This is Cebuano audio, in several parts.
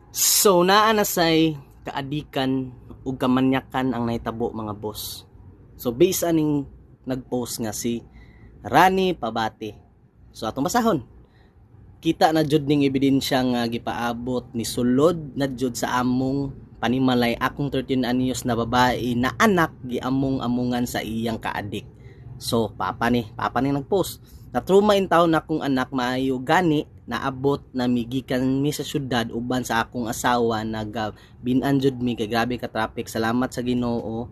So naa na say kaadikan ug kamanyakan ang nahitabo, mga boss. So based aning nagpost nga si Rani Pabati. So atong basahon. Kita na jud ning ebidensya nga gipaabot ni sulod na jud sa among panimalay akong 13 anyos na babae na anak, giamong-amongan sa iyang kaadik. So papa ni nagpost. "Natruma in taon akong anak, maayo gani naabot na migikan mi sa syudad uban sa akong asawa, nagabinan jud mi kay grabe ka traffic. Salamat sa Ginoo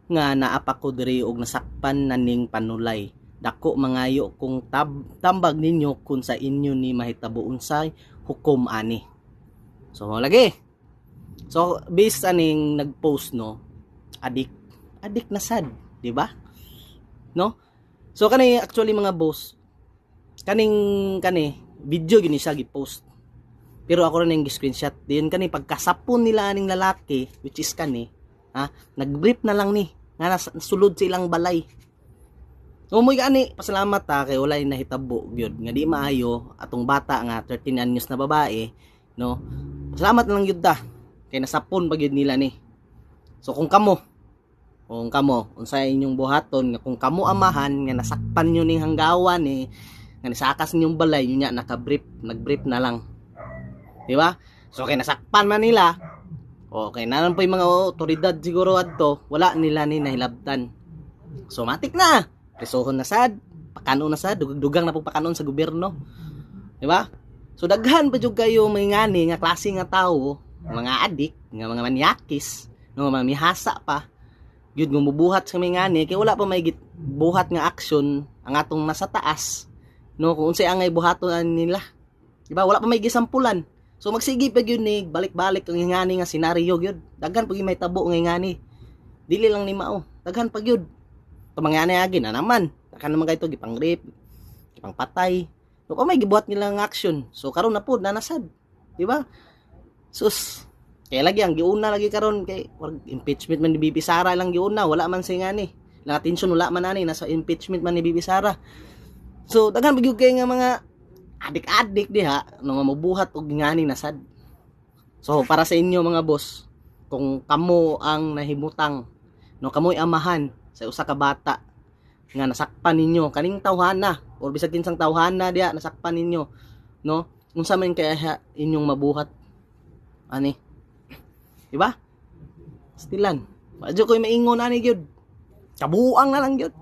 nga naa pa ko diri og nasakpan na ning panulay. Dako mangayo kung tambag ninyo kung sa inyo ni mahitabo, unsay hukom ani?" So mao lagi. So based aning nagpost, no, adik adik na sad, di ba? No? So kani actually, mga boss, kaning kani video gini siya gi-post. Pero ako rin yung screenshot din kani pagkasapon nila aning lalaki, which is kani, ha, nag-brief na lang ni nga sulod sa ilang balay. Umoy gani, pasalamat ta kay wala nahitabo gyud nga di maayo atong bata nga 13 anyos na babae, no. Pasalamat na lang gyud ta kay nasapon pa gyud nila ni. So kung kamo unsay inyong buhaton nga kung kamo amahan nga nasakpan nyo ning hanggawan ni nga nisakas ninyong balay nya naka-brief, nag-brief na lang, di ba? So kay nasakpan man nila, okay na lang po yung mga otoridad siguro adto, wala nila ni nahilabtan. So matik na presohon na sad, pakanon na sad, dugang na po pakanon sa gobyerno, di ba? So daghan pa jud kayo may ngani nga klase nga tawo, mga adik nga mga manyakis, no, mga mihasa pa gyud nga mubuhat sa may ngani kay wala pa may buhat nga aksyon ang atong nasa taas, no, kung unsay angay buhaton nila, di ba? Wala pa may gisampulan. So magsige pa gyud ni balik-balik ang ngani nga senaryo gyud. Daghan pa gyud may tabo nga ngani, dili lang ni mao, daghan pa gyud. Pamangani agi na naman, daghan naman kay to gipang-rape, gipang patay, no, pa may gibuhat nila nga action. So karon na pud nanasad, di ba? Sus, kaya lagi ang giuna lagi karon kay impeachment man ni VP Sara lang giuna, wala man say ngani lang atensyon, wala man ani, nasa impeachment man ni VP Sara. So daghan pa gyud kay nga mga adik-adik diha no nga mobuhat og ngani na sad. So para sa inyo, mga boss, kung kamo ang nahimutang, no, kamoy amahan sa usa ka bata nga nasakpan ninyo kaning tawhana or bisag kinsang tawhana diha nasakpan ninyo, no, unsa man kaya inyong mabuhat ani, di ba? Stilan. Wadyo ko'y maingon ani gyud. Kabuang na lang gyud.